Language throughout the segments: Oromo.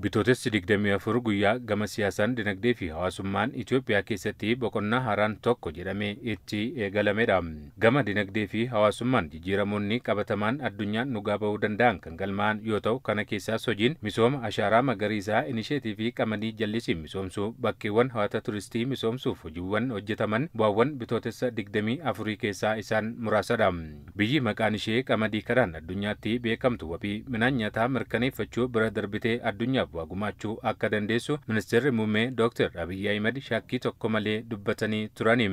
Bitootessi 24 guyyaa gama siyaasaan, dinagdee fi hawaasummaan Itoophiyaa keessatti boqonnaa haaraan tokko jedhamee itti eegalamedha. Gama dinagdee fi hawaasummaan jijjiiramoonni qabatamaan addunyaan dhugaa bahuu danda'an kan galmaa'an yoo ta'u, kana keessaas hojiin misooma ashaaraa magariisaa, inisheetii qamadii jallisiin misoomsuu, bakkeewwan hawwata turistii misoomsuuf hojiiwwan hojjetaman bu'aawwan Bitootessa 24 keessaa isaan muraasadha. Biyyi maqaan ishee qamadii kadhaan addunyaatti beekamtu wabii midhaan nyaataa mirkaneeffachuu bira darbitee addunyaaf bu'aa gumaachuu akka dandeessu Ministeerri Muummee Dr. Abiyyi Ahimad shakkii tokko malee dubbatanii turani.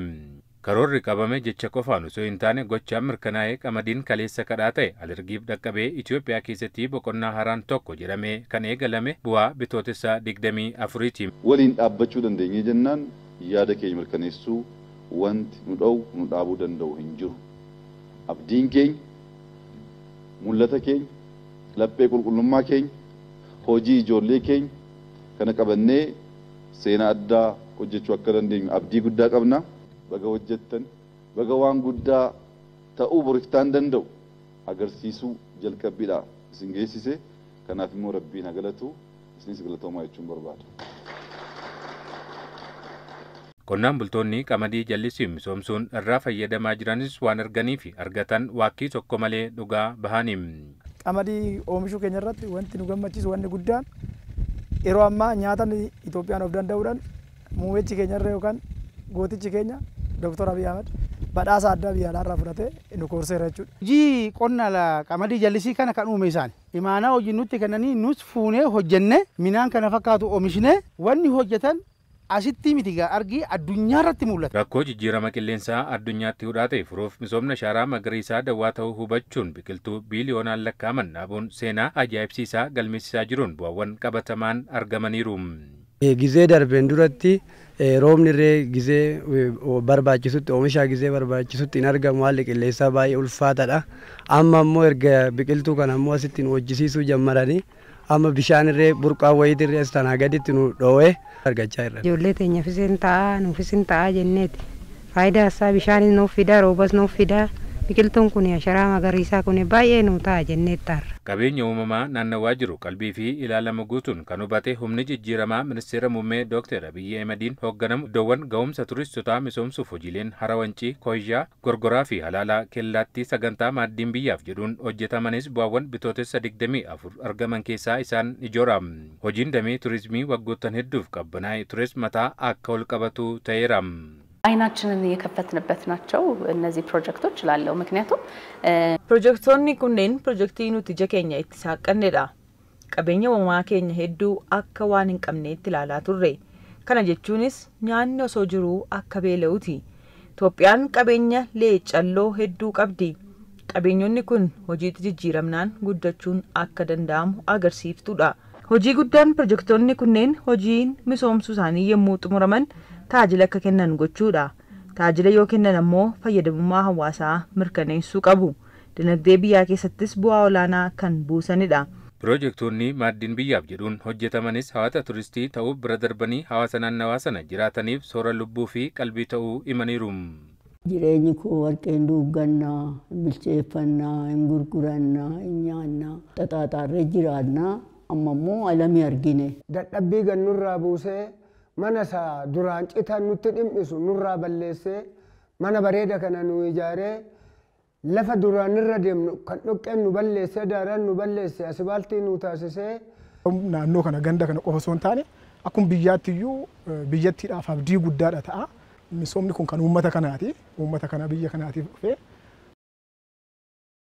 Karoorri qabame jecha qofaan osoo hin taane gochaan mirkanaa'ee qamadiin kaleessa kadhaa ta'e alergiif dhaqqabee Itoophiyaa keessatti boqonnaa haaraan tokko jedhamee kan eegalame bu'aa Bitootessa 24ti. Waliin dhaabbachuu dandeenye jennaan yaada keenya mirkaneessuu wanti nu dha'u nu dhaabuu danda'u hin jiru. Abdiin keenya, mul'ata keenya, laphee qulqullummaa keenya, hojii ijoollee keenya kana qabannee seenaa addaa hojjechuu akka dandeenyu abdii guddaa qabna. Baga hojjettan, baga waan guddaa ta'uu boriftaan danda'u agarsiisuu jalqabbiidha isin geessise. Kanaaf immoo Rabbiin haa galatu, isinis galatoomaa jechuun barbaada. Qonnaan bultoonni qamadii jallisiin misoomsuun irraa fayyadamaa jiranis waan arganii fi argatan waakkii tokko malee dhugaa bahani. Qamadii oomishuu keenya irratti wanti nu gammachiisu wanni guddaan yeroo ammaa nyaatan Itoophiyaan of danda'uudhaan muummichi keenya irra yookaan gootichi keenya Dr. Abiy Ahmed badhaasa addaa biyya alaarraa fudhatee nu koorseera jechuudha. Hojii qonna qamadii jallisii kana kan uume isaan imaanaa hojii nutti kennanii nus fuunee hojjenne midhaan kana fakkaatu oomishnee wanni hojjetan asitti miti argii addunyaa irratti mul'ata. Rakkoo jijjiirama qilleensaa addunyaatti hudhaa ta'e furuuf misoomni ashaaraa magariisaa dawwaa ta'uu hubachuun biqiltuu biiliyoonaan lakkaa'aman dhaabuun seenaa ajaa'ibsiisaa galmeessisaa jiruun bu'aawwan qabatamaan argamaniiru. Gizee darbeen duratti roobni illee gizee barbaachisutti oomisha gizee barbaachisutti hin argamu, haalli qilleensaa baay'ee ulfaataadha. Amma immoo erga biqiltuu kana immoo asitti nu hojjisiisuu jalqabanii amma bishaan illee burqaa wayiitii illee tanaa gaditti nu dhoowee argachaa jirra. Ijoollee teenyaafis hin ta'a, nuufis hin ta'a jenneeti. Faayidaa isaa bishaanis nuuf fida, roobas nuuf fida. Biqiltuun kun asharaa magariisaa kun baay'ee nu ta'a jennee taarra. Qabeenya uumamaa naannawaa jiru qalbii fi ilaalama guutuun kan hubate humni jijjiiramaa Ministeera Muummee Dr. Abiyyi Ahimadiin hoogganamu iddoowwan ga'umsa turistotaa misoomsuuf hojiileen Hara Wancii, Koyyaa, Gorgoraa fi Halaalaa Kellaatti sagantaa maaddiin biyyaaf jedhuun hojjetamanis bu'aawwan Bitootessa 24 argaman keessaa isaan ijoora. Hojiin damee turizimii waggoottan hedduuf qabbanaa'e tures mataa akka ol qabatu ta'eera. አይናችንን የከፈትንበት ናቸው እነዚህ ፕሮጀክቶች እላለሁ። ምክንያቱም Pirojektoonni kunneen pirojektii nuti ija keenya itti saaqqannedha. Qabeenya uumamaa keenya hedduu akka waan hin qabneetti ilaalaa turre. Kana jechuunis nyaanni osoo jiruu akka beela'uuti. Itoophiyaan qabeenya leecalloo hedduu qabdi. Qabeenyonni kun hojiitti jijjiiramnaan guddachuun akka danda'amu agarsiiftuudha. Hojii guddaan pirojektoonni kunneen hojiin misoomsuu isaanii yommuu xumuraman tajaajila akka kennan gochuudha. Tajaajila yoo kennan ammoo fayyadamummaa hawaasaa mirkaneessuu qabu. Dinagdee biyyaa keessattis bu'aa olaanaa kan buusanidha. Pirojektoonni maaddiin biyyaaf jedhuun hojjetamanis hawwata turistii ta'uu bira darbanii hawaasa naannawaa sana jiraataniif soora lubbuu fi qalbii ta'uu himaniiru. Jireenyi koo warqeen duuggannaa, hin bilcheeffannaa, hin gurgurannaa, hin nyaannaa, xaxaaxaarree jiraannaa, amma immoo alamii argine. Dadhabbii gannurraa buusee mana isaa duraan citan nutti dhimmisu nurraa balleessee mana bareeda kana nu ijaaree lafa duraan irra deemnu kan dhoqqeen nu balleessee daaraan nu balleessee asibaaltii nu taasisee. Naannoo kana ganda kana qofa osoo hin taane akkuma biyyaatti iyyuu biyyattiidhaaf abdii guddaadha ta'a. Misoomni kun kan uummata kanaati. Uummata kana biyya kanaatiif dhufee